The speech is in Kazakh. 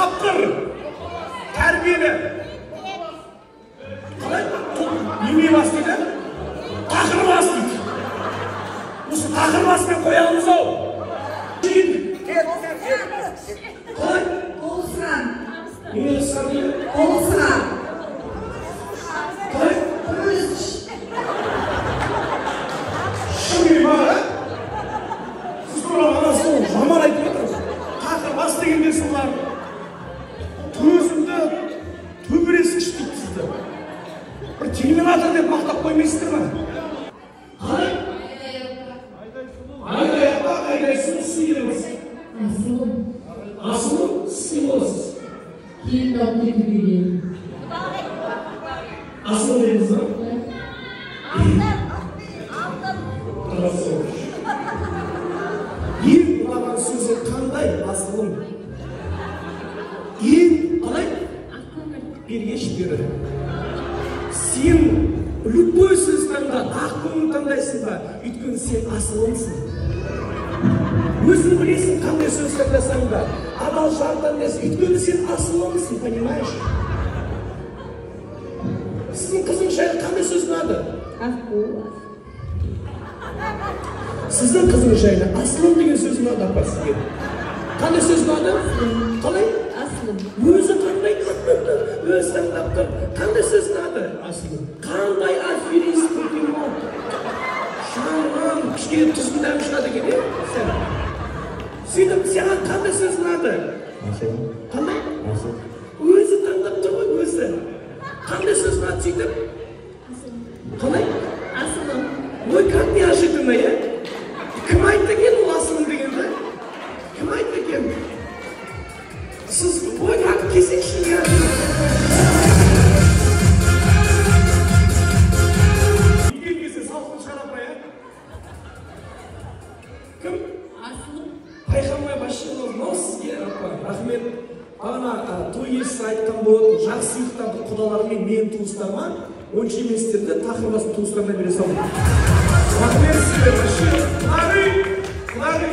Тапқыр, тәрбиелі. Қалай? Неме бас дейді? Тақыр бас дейді. Осы тақыр баспен қоямыз ау. Қалай? Толысқан. Неме қысқан дейді? Толысқан. Қалай? Шын ма? Сіз туралы анасы жаман айтып жатыр. Тақыр бас дегенде солар. Төзімді, төбелескіш дейді сізді. Бір терминатор деп мақтап қоймайсыздар ма? Қалай? Айдай апа, айдай сұлу, сіз келеміз. Асылым. Асылым, сіз кім боласыз? Келін алып кетуге келдім. Асылым дедіңіз ба? Ең ұнаған сөзі қандай, асылым? Ең қалай? Бергеш бері. Сен любой сөз таңда, ақ көңіл таңдайсың ба? Өйткені сен асылымсың. Өзің білесің қандай сөз таңдасаң да, адал жар таңдайсың. Өйткені сен асылымсың, понимаешь? Сіздің қызыңыз жайлы қандай сөз ұнады? Сіздің қызыңыз жайлы асылым деген сөз ұнады апа сізге. Қандай сөз ұнады? Қалай? Асылым. Өзі қандай? Өзі таңдап тұр. Қандай сөз ұнады? Асылым. Қандай аферист покемон. Шамам, кішкене тұздың дәмі шығады екен, е? Сен. Сөйтіп, саған қандай сөз ұнады? Асылым. Қандай? Асыл. Өзі таңдап тұр ғой, өзі. Қандай сөз ұнады сөйтіп? Асылым. Қалай? Асылым. Ой, как неожиданно, е? Кім айтты екен ол асылым дегенді? Кім айтты екен? Сіз, ой, как кесекші неожиданно. Үйге келсе салқын шығар апай, ә? Кім? Асылым. Байқамай басшылығы мынау сізге, апа. Рахмет. Бағана той иесі айтқан болатын, жақсы сыйлықтарды құдалармен менің туыстарыма, онша еместерді тақыр басын туыстарына бере салдым. Рахмет сізге, вообще. Құдағи, құдағи.